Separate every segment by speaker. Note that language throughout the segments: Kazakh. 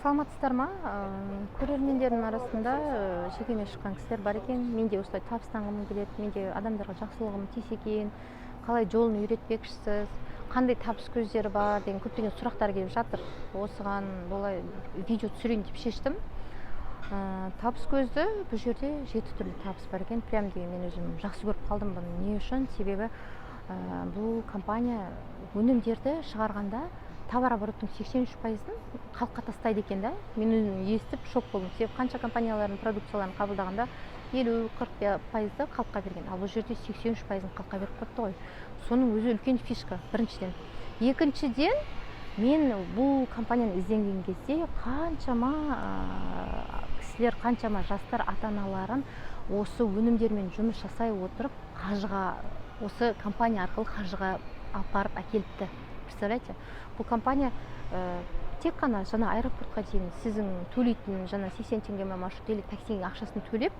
Speaker 1: Саламатсыздар ма? Көрермендердің арасында жекеме шыққан кісілер бар екен. Мен де осылай табыстанғым келеді, мен де адамдарға жақсылығым тисе екен, қалай жолын үйретпекшісіз, қандай табыс көздері бар деген көптеген сұрақтар келіп жатыр. Осыған болай видео түсірейін деп шештім. Табыс көзді, бұл жерде жеті түрлі табыс бар екен. Прям деген мен өзім жақсы көріп қалдым бұны. Не үшін? Себебі бұл компания өнімдерді шығарғанда товарообороттың 83%-ын халыққа тастайды екен да. Мен өзім естіп шок болдым, себебі қанша компаниялардың продукцияларын қабылдағанда 50-40%-ды халыққа берген, ал бұл жерде 83%-ын халыққа беріп қойыпты ғой. Соның өзі үлкен фишка біріншіден. Екіншіден, мен бұл компанияны ізденген кезде қаншама кісілер, қаншама жастар ата аналарын осы өнімдермен жұмыс жасай отырып қажыға, осы компания арқылы қажыға апарып әкеліпті. Представляете, бұл компания тек қана жаңа аэропортқа дейін сіздің төлейтін жаңа 80 теңге ма маршрут или таксидің ақшасын төлеп,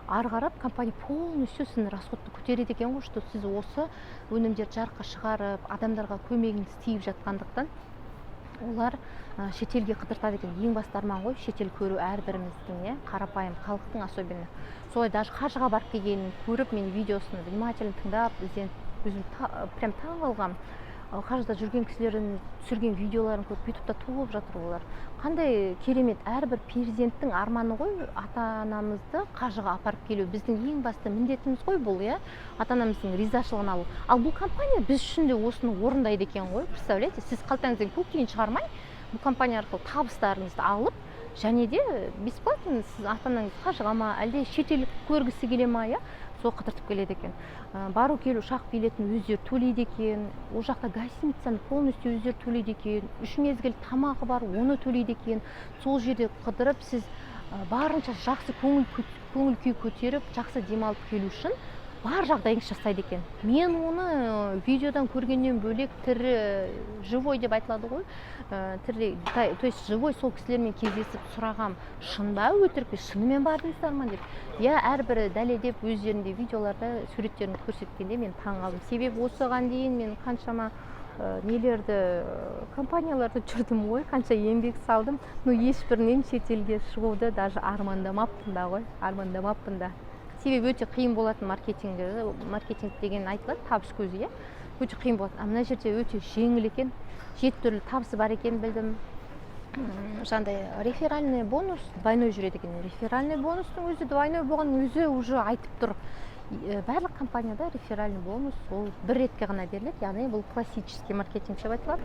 Speaker 1: ары қарап компания полностью сіздің расходты көтереді екен ғой, что сіз осы өнімдерді жарыққа шығарып, адамдарға көмегіңіз тиіп жатқандықтан, олар шетелге қыдыртады екен. Ең басты арман ғой шетел көру әрбіріміздің, иә, қарапайым халықтың особенно. Солай даже қажыға барып келгенін көріп, мен видеосын внимательно тыңдап, ізденіп, өзім прям таң қалғанмын. Қажыда жүрген кісілердің түсірген видеоларын көріп, Ютубта толып жатыр олар. Қандай керемет! Әрбір перзенттің арманы ғой ата анамызды қажыға апарып келу. Біздің ең басты міндетіміз ғой бұл, иә, ата анамыздың ризашылығын алу. Ал бұл компания біз үшін де осыны орындайды екен ғой. Представляете, сіз қалтаңыздан көк тиын шығармай, бұл компания арқылы табыстарыңызды алып, және де бесплатно сіз ата анаңыз қажыға ма, әлде шетел көргісі келе ма, иә, сол қыдыртып келеді екен. Бару келу ұшақ билетін өздері төлейді екен, ол жақта гостиницаны полностью өздері төлейді екен, үш мезгіл тамағы бар, оны төлейді екен. Сол жерде қыдырып, сіз барынша жақсы көңіл күй көтеріп, жақсы демалып келу үшін бар жағдайыңызды жасайды екен. Мен оны видеодан көргеннен бөлек, тірі, живой деп айтылады ғой, тірі, то есть живой сол кісілермен кездесіп сұрағам: шын ба, өтірік пе, шынымен бардыңыздар ма деп. Иә, әрбірі дәлелдеп, өздерінде видеоларда суреттерін көрсеткенде мен таң қалдым. Себебі осыған дейін мен қаншама нелерді, компанияларда жүрдім ғой, қанша еңбек салдым, но ешбірінен шетелге шығуды даже армандамаппын да ғой, армандамаппын да. Себебі өте қиын болатын маркетинг. Маркетинг деген айтылады, табыс көзі, иә, өте қиын болатын. А мына жерде өте жеңіл екен. Жеті түрлі табысы бар екенін білдім. Жаңағыдай реферальный бонус двойной жүреді екен. Реферальный бонустың өзі двойной болғанның өзі уже айтып тұр. Барлық компанияда реферальный бонус ол бір ретке ғана беріледі, яғни бұл классический маркетинг деп айтылады.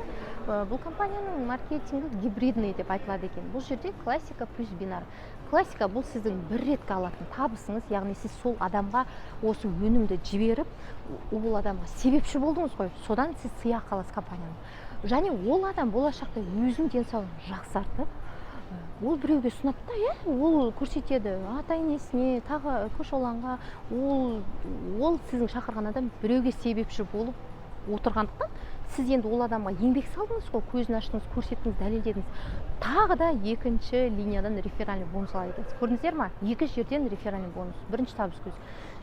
Speaker 1: Бұл компанияның маркетингі гибридный деп айтылады екен. Бұл жерде классика плюс бинар. Классика — бұл сіздің бір ретке алатын табысыңыз, яғни сіз сол адамға осы өнімді жіберіп, ол адамға себепші болдыңыз ғой, содан сіз сыйақы аласыз компанияның. Және ол адам болашақта өзінің денсаулығын жақсартып, ол біреуге ұсынады да, иә, ол көрсетеді ата енесіне, тағы көрші қолаңға. Ол сіздің шақырған адам біреуге себепші болып отырғандықтан, сіз енді ол адамға еңбек салдыңыз ғой, көзін аштыңыз, көрсеттіңіз, дәлелдедіңіз. Тағы да екінші линиядан реферальный бонус алады екенсіз. Көрдіңіздер ма, екі жерден реферальный бонус. Бірінші табыс көзі.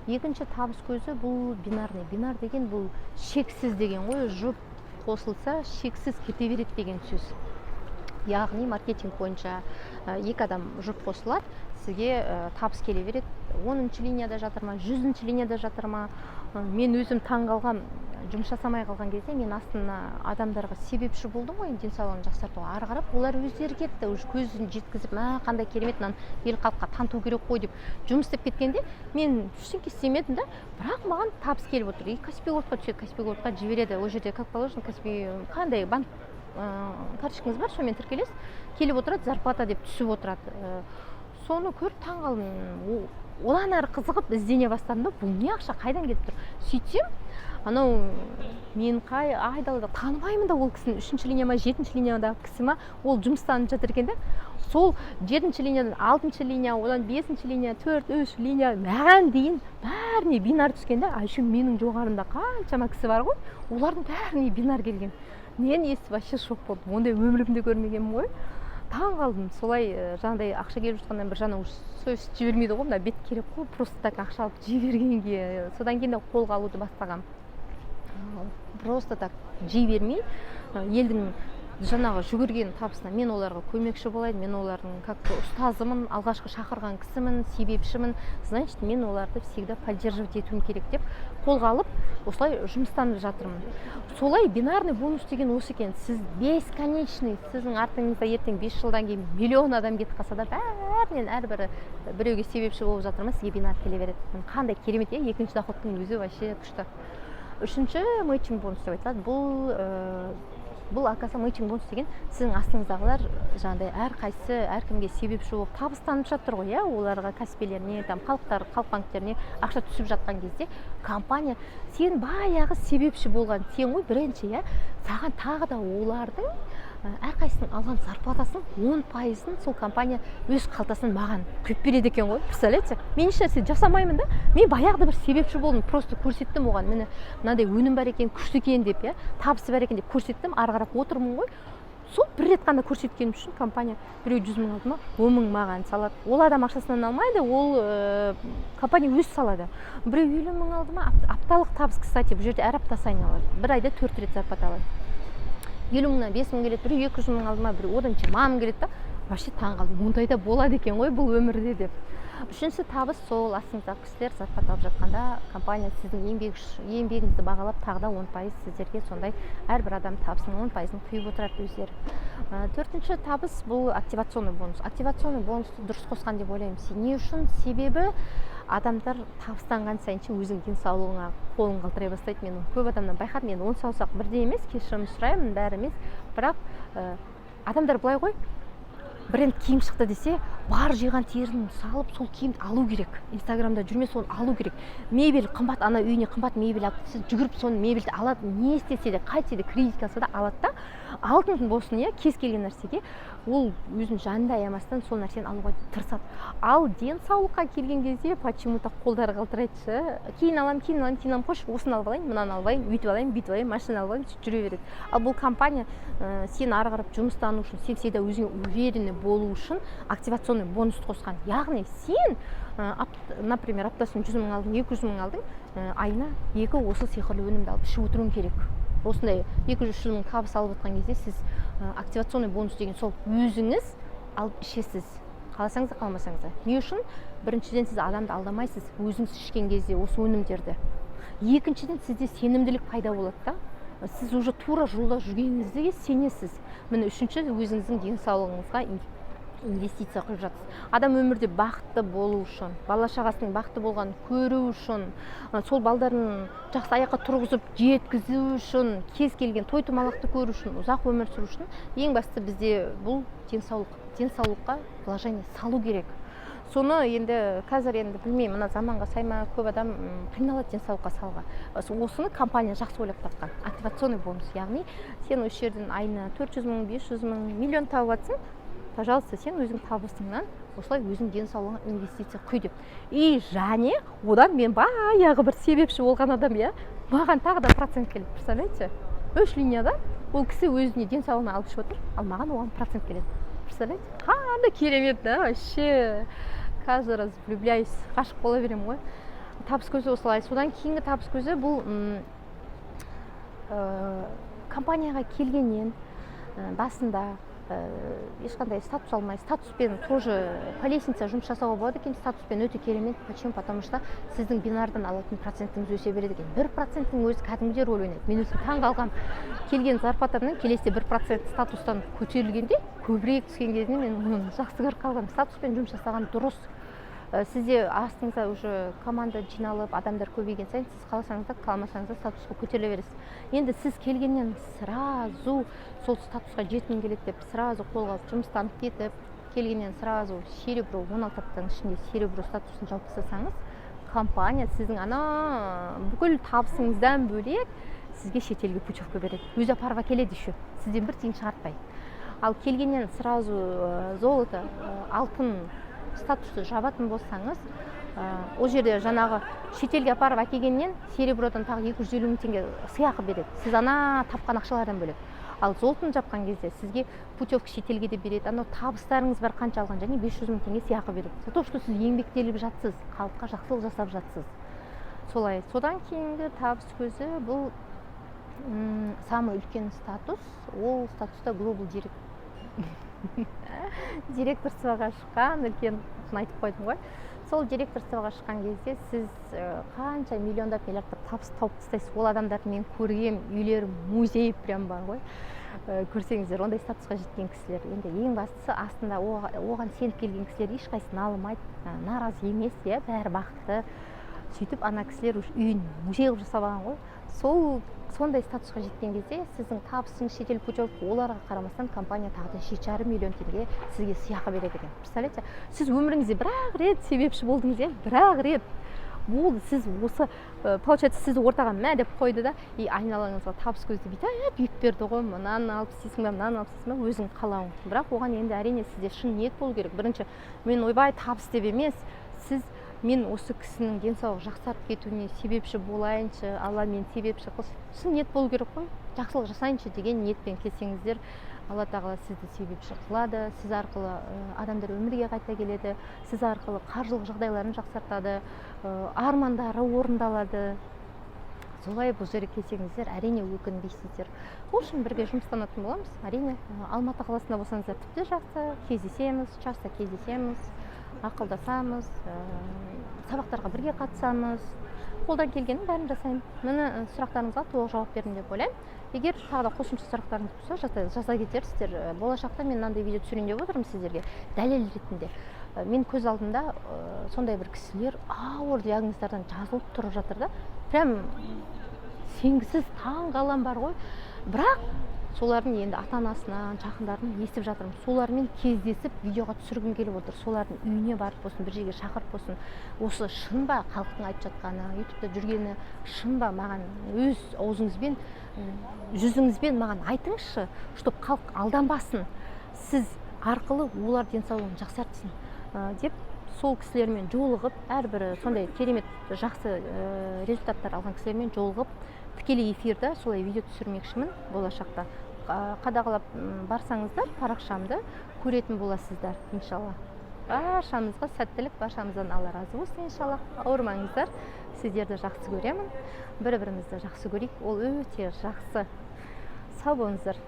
Speaker 1: Екінші табыс көзі — бұл бинарный. Бинар деген бұл шексіз деген ғой, жұп қосылса, шексіз кете береді деген сөз. Яғни маркетинг бойынша екі адам жұп қосылады, сізге табыс келе береді. 10-шы линияда жатыр ма, 100-ші линияда жатыр ма? Мен өзім таң қалғам, жұмыс жасамай қалған кезде мен астына адамдарға себепші болдым ғой енді денсаулығын жақсартуға. Ары қарап олар өздері кетті уже, көзін жеткізіп, мә, қандай керемет, мынаны ел халыққа таныту керек қой деп жұмыс істеп кеткенде, мен ештеңке істемедім да, бірақ маған табыс келіп отыр. И Каспи Голдқа түседі, Каспи Голдқа жібереді. Ол жерде как положено Каспи, қандай банк карточкаңыз бар, сонымен тіркелесіз, келіп отырады, зарплата деп түсіп отырады. Соны көріп таң қалдым. Одан әрі қызығып іздене бастадым да, бұл не ақша, қайдан келіп тұр? Сөйтсем, анау мен қай айдалада танымаймын да ол кісіні, үшінші линия ма, жетінші линиядағы кісі ма, ол жұмыстанып жатыр екен да. Сол жетінші линиядан алтыншы линия, одан бесінші линия, төрт, үш линия, маған дейін бәріне бинар түскен да. А еще менің жоғарымда қаншама кісі бар ғой, олардың бәріне бинар келген. Мен естіп вообще шок болдым, ондай өмірімде көрмегенмін ғой, таң қалдым. Солай жаңағыдай ақша келіп жатқаннан бір жағынан уже совесть жібермейді ғой, мына бет керек қой просто так ақша алып жей бергенге. Содан кейін де қолға алуды бастағанмын, просто так жей бермей, елдің Жаңағы жүгірген табысына мен оларға көмекші болайын, мен олардың как бы ұстазымын, алғашқы шақырған кісімін, себепшімін, значит, мен оларды всегда поддерживать етуім керек деп қолға алып, осылай жұмыстанып жатырмын. Солай, бинарный бонус деген осы екен. Сіз бесконечный, сіздің артыңызда ертең 5 жылдан кейін миллион адам кетіп қалса да, бәрінен әрбірі біреуге себепші болып жатыр ма, сізге бинар келе береді. Қандай керемет, иә? Екінші доходтың өзі вообще күшті. Үшінші мэтчинг бонус деп айтылады. Бұл, оказывается, мэтчинг бонус деген сіздің астыңыздағылар жаңағыдай әрқайсысы әркімге себепші болып табыстанып жатыр ғой, иә. Оларға каспилеріне, там, халықтар, халық банктеріне ақша түсіп жатқан кезде компания: «Сен баяғы себепші болған сен ғой бірінші, иә, саған тағы да олардың әрқайсысының алған зарплатасының 10%-ын сол компания өз қалтасынан маған құйып береді екен ғой». Представляете, мен ешнәрсе жасамаймын да, мен баяғыда бір себепші болдым, просто көрсеттім оған, міне, мынандай өнім бар екен, күшті екен деп, иә, табысы бар екен деп көрсеттім. Ары қарап отырмын ғой. Сол бір рет қана көрсеткенім үшін компания біреу 100 000 алды ма, 10 000 маған салады. Ол адам ақшасынан алмайды, ол компания өзі салады. Біреу 50 000 алды ма, апталық табыс, кстати, бұл жерде әр апта сайын алады, бір айда төрт рет зарплата алады. 50 000-нан 5000 келеді. Біреу 200 000 алды ма, біреу одан 20 000 келеді да. Вообще таң қалдым, ондай да болады екен ғой бұл өмірде деп. Үшінші табыс сол астыңыздағы кісілер зарплата алып жатқанда компания сіздің еңбегіңізді бағалап, тағы да 10% сіздерге сондай әрбір адам табысының 10%-ын құйып отырады өздері. Төртінші табыс бұл активационный бонус. Активационный бонусты дұрыс қосқан деп ойлаймын. Не үшін? Себебі адамдар табыстанған сайын ше өзің денсаулығыңа қолың қалтырай бастайды. Мен көп адамнан байқадым, енді он саусақ бірдей емес, кешірім сұраймын, бәрі емес, бірақ адамдар былай ғой: бренд киім шықты десе, бар жиған терін салып, сол киімді алу керек, Инстаграмда жүрме, соны алу керек. Мебель қымбат, ана үйіне қымбат мебель алып келсе, жүгіріп соны, мебельді алады. Не істесе де, қайтсе де, кредитке алса да алады да. Алтын болсын, иә, кез келген нәрсеге ол өзінің жанын да аямастан сол нәрсені алуға тырысады. Ал денсаулыққа келген кезде почему то қолдары қалтырайды ше: кейін аламын, кейін аламын, кейін аламын, қойшы, осыны алып алайын, мынаны алып алайын, өйтіп алайын, бүйтіп алайын, машина алып алайын, сөйтіп жүре береді. Ал бұл компания сен ары қарап жұмыстану үшін, сен всегда өзіңе уверенный болу үшін активационный бонусты қосқан. Яғни сен например, аптасына 100 000 алдың, 200 000 алдың, айына екі осы сиқырлы өнімді алып ішіп отыруың керек. Осындай 200-300 мың табыс алып отқан кезде сіз активационный бонус деген сол өзіңіз алып ішесіз, қаласаңыз да, қаламасаңыз да. Не үшін? Біріншіден, сіз адамды алдамайсыз өзіңіз ішкен кезде осы өнімдерді. Екіншіден, сізде сенімділік пайда болады да, сіз уже тура жолда жүргеніңізге сенесіз. Міне, үшінші, өзіңіздің денсаулығыңызға инвестиция құйып жатырсыз. Адам өмірде бақытты болу үшін, бала шағасының бақытты болғанын көру үшін, сол балдарын жақсы аяққа тұрғызып жеткізу үшін, кез келген той томалақты көру үшін, ұзақ өмір сүру үшін ең басты бізде бұл денсаулық. Денсаулыққа вложение салу керек. Соны енді қазір, енді білмеймін, мына заманға сай ма, көп адам қиналады денсаулыққа салуға. Осыны компания жақсы ойлап тапқан, активационный бонус. Яғни сен осы жерден айына 400 000, 500 000, миллион тауып жатсың, пожалуйста, сен өзің табысыңнан осылай өзің денсаулығыңа инвестиция құй деп. И және одан мен баяғы бір себепші болған адам, иә, маған тағы да процент келеді. Представляете, үш линияда ол кісі өзіне, денсаулығына алып ішіп отыр, ал маған оған процент келеді. Представляете, қандай керемет да? Вообще каждый раз влюбляюсь, ғашық бола беремін ғой. Табыс көзі осылай. Содан кейінгі табыс көзі бұл компанияға келгеннен басында ешқандай статус алмай, статуспен тоже по лестнице жұмыс жасауға болады екен. Статуспен өте керемет. Почему? Потому что сіздің бинардан алатын процентіңіз өсе береді екен. 1%-тің өзі кәдімгідей рөл ойнайды. Мен өзім таң қалғанмын, келген зарплатамнан келесіде 1% статустан көтерілгенде көбірек түскен кезінде мен оны жақсы көріп қалғанмын. Статуспен жұмыс жасаған дұрыс. Сізде астыңызда уже команда жиналып, адамдар көбейген сайын сіз қаласаңыз да, қаламасаңыз да статусқа көтеріле бересіз. Енді сіз келгеннен сразу сол статусқа жеткім келеді деп, сразу қолға алып жұмыстанып кетіп, келгеннен сразу серебро, 16 аптаның ішінде серебро статусын жауып тастасаңыз, компания сіздің ана бүкіл табысыңыздан бөлек сізге шетелге путевка береді, өзі апарып әкеледі еще, сізден бір тиын шығартпай. Ал келгеннен сразу золото, алтын статусты жабатын болсаңыз, ол жерде жаңағы шетелге апарып әкелгеннен серебродан тағы 250 000 теңге сыйақы береді, сіз ана тапқан ақшалардан бөлек. Ал золотын жапқан кезде сізге путевка шетелге де береді, анау табыстарыңыз бар қанша алған, және 500 000 теңге сыйақы береді за то, что сіз еңбектеніп жатсыз, халыққа жақсылық жасап жатсыз. Солай. Содан кейінгі табыс көзі бұл Самый үлкен статус, ол статуста глобал директорствоға шыққан үлкен, айтып қойдым ғой. Сол директорствоға шыққан кезде сіз қанша миллиондап, миллиардтап табыс тауып тастайсыз. Ол адамдарды мен көргем, үйлері музей прям бар ғой. Көрсеңіздер, ондай статусқа жеткен кісілер енді ең бастысы астында оған сеніп келген кісілер ешқайсысы налымайды, наразы емес, иә, бәрі бақытты. Сөйтіп ана кісілер уже үйін музей қылып жасап алған ғой. Сол сондай статусқа жеткен кезде сіздің табысыңыз, шетел путевка, оларға қарамастан компания тағы да 7,5 миллион теңге сізге сыйақы береді екен. Представляете, сіз өміріңізде бір ақ рет себепші болдыңыз, иә, бір ақ рет болды. Сіз осы, получается, сізді ортаға мә деп қойды да, и айналаңызға табыс көзді бүйтіп үйіп берді ғой. Мынаны алып істейсің ба, мынаны алып істейсің ба, өзің қалауың. Бірақ оған енді, әрине, сізде шын ниет болу керек. Бірінші мен ойбай, табыс деп емес, сіз мен осы кісінің денсаулығы жақсарып кетуіне себепші болайыншы, Алла мені себепші қылсын, шын ниет болу керек қой. Жақсылық жасайыншы деген ниетпен келсеңіздер, Алла Тағала сізді себепші қылады. Сіз арқылы адамдар өмірге қайта келеді, сіз арқылы қаржылық жағдайларын жақсартады, армандары орындалады. Солай бұл жерге келсеңіздер, әрине, өкінбейсіздер. В общем, бірге жұмыстанатын боламыз, әрине. Алматы қаласында болсаңыздар, тіпті жақсы, кездесеміз, часто кездесеміз, ақылдасамыз, сабақтарға бірге қатысамыз. Қолдан келгеннің бәрін жасаймын. Міне, сұрақтарыңызға толық жауап бердім деп ойлаймын. Егер тағы да қосымша сұрақтарыңыз болса, жаза кетерсіздер. Болашақта мен мынандай видео түсірейін деп отырмын сіздерге дәлел ретінде. Мен көз алдымда сондай бір кісілер ауыр диагноздардан жазылып тұрып жатыр да, прям сенгісіз, таң қалам бар ғой. Бірақ солардың енді ата анасынан, жақындарынан естіп жатырмын. Солармен кездесіп, видеоға түсіргім келіп отыр. Солардың үйіне барып болсын, бір жерге шақырып болсын, осы шын ба, халықтың айтып жатқаны, Ютубта жүргені шын ба, маған өз аузыңызбен, жүзіңізбен маған айтыңызшы, чтоб халық алданбасын, сіз арқылы олар денсаулығын жақсартсын деп, сол кісілермен жолығып, әрбір сондай керемет жақсы результаттар алған кісілермен жолығып, тікелей эфирде солай видео түсірмекшімін болашақта. Қадағалап барсаңыздар, парақшамды көретін боласыздар, иншалла. Баршамызға сәттілік, баршамыздан Алла разы болсын, иншалла. Ауырмаңыздар, сіздерді жақсы көремін. Бір бірімізді жақсы көрейік, ол өте жақсы. Сау болыңыздар.